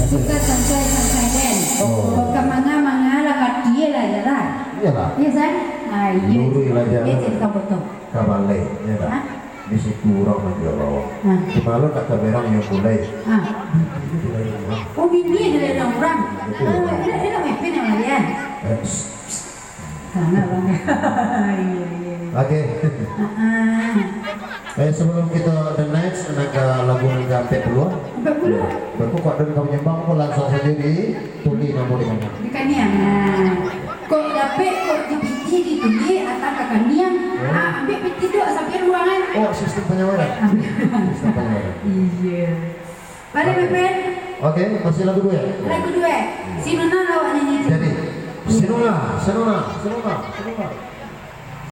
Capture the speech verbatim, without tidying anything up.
Suka santai-santai den. Oh. Bukan manga-manga lah kati lah je lah. Iyalah. Iya, San? Ah, iya. Luruih lah je. Iya, cek tukang foto. Ka balai, ya tak? Hah? Di situ urang nan juo bawah. Hah? Di malam nak ka berang yang mulai. Hah? Bini tu dari rumah. Oh, bini dari rumah. Betul. Ah, dia, dia nak mepin yang lain. Eh, psst, psst. Sana, Bang. Iya, iya, iya. Oke. Ah, ah. Eh, sebelum kita the next, nak ke lagu yang ke empat puluh. Empat puluh? Baru kok ada kamu nyembang, kok langsung saja di Tuli namo di mana? Di kaniang. Nah, kok dapek kok di piti di tuli atau ka kaniang? Oh. Ah, ambil piti dok sampai ruangan. Oh, sistem penyawaran. Ambil. Sistem penyawaran. Iya. Balik, oke. Pepen. Oke, masih lagu duet. Lagu duet. Iya. Si Nuna lah awak nyanyi. Jadi, si Nuna, si Nuna, si Nuna, si Nuna.